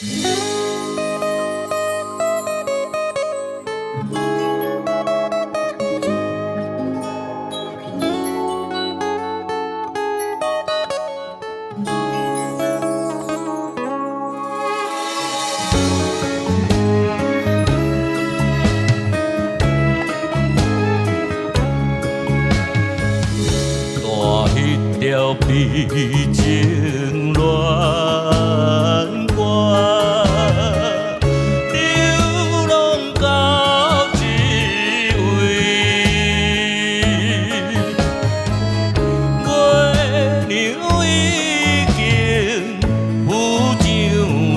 彈彼條悲情戀歌，流浪到這位，月娘已經浮上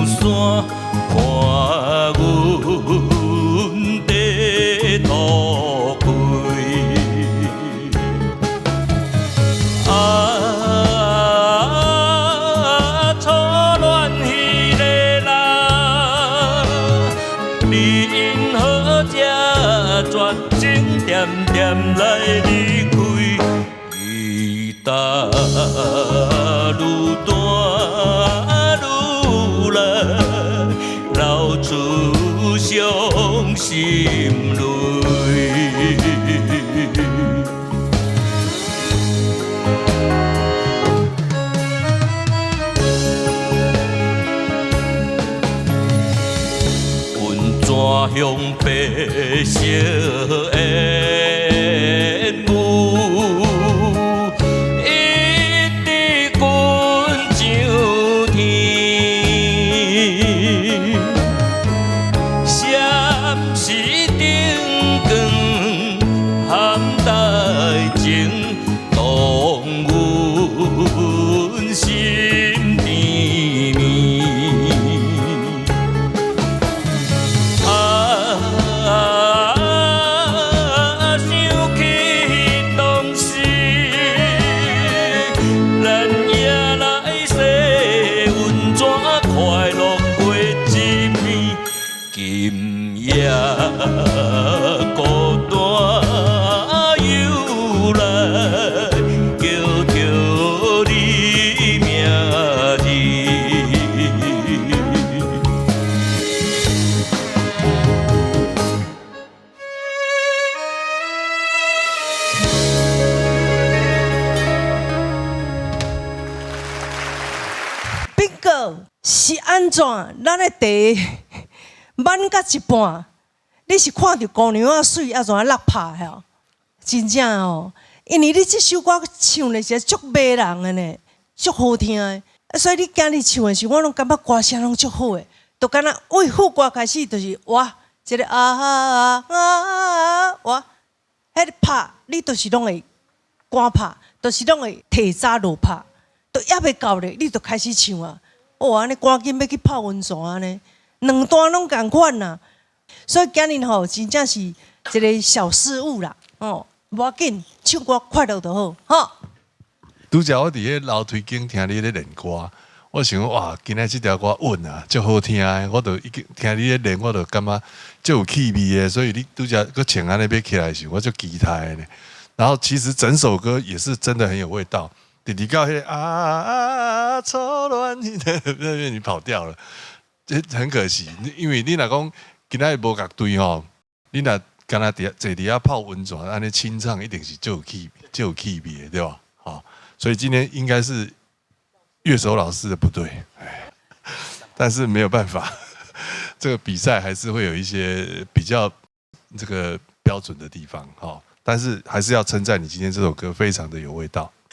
山，看阮地塗開。啊，初戀彼个人，你因何這絕情，恬恬來離開？伊搭愈彈愈來，流出傷心淚。溫泉鄉白色煙霧，一直滾上天。閃時燈光含代情，動阮心甜蜜。啊，想起當時，咱也來洗溫泉，快樂過一暝。今夜孤單又來叫著你名字。斌哥是按怎？咱的茶挽到一半，你是看著姑娘仔媠，啊怎啊落拍吼？真正哦，因為你這首歌唱的是足迷人的呢，足好聽的。啊，所以你今日唱的時候，我攏感覺歌聲攏足好的，就敢若為副歌開始就是哇，這個啊啊啊哇，彼個拍你就是攏會趕拍，就是攏會提早落拍，都猶未到咧，你就開始唱啊！哇，按呢趕緊欲去泡溫泉按呢，兩段攏仝款啦。所以今日吼，真正是一個小失誤啦，哦，無要緊，唱歌快樂就好，吼。拄才我佇彼樓梯間聽你咧練歌，我想講哇，今仔這條歌穩啊，足好聽的。我就已經聽你咧練，我就感覺足有氣味的。所以你拄才閣穿按呢欲起來的時候，我足期待的呢。然後其實整首歌也是真的很有味道。直直到彼個啊初戀，那邊你跑掉了，這很可惜。因為你若講今仔日無樂隊吼，你若干焦佇坐佇遐泡溫泉，按呢清唱，一定是足有氣、足有氣味的，對吧？好，所以今天應該是樂手老師的不對，但是沒有辦法，這個比賽還是會有一些比較這個標準的地方，哈。但是還是要稱讚你今天這首歌非常的有味道。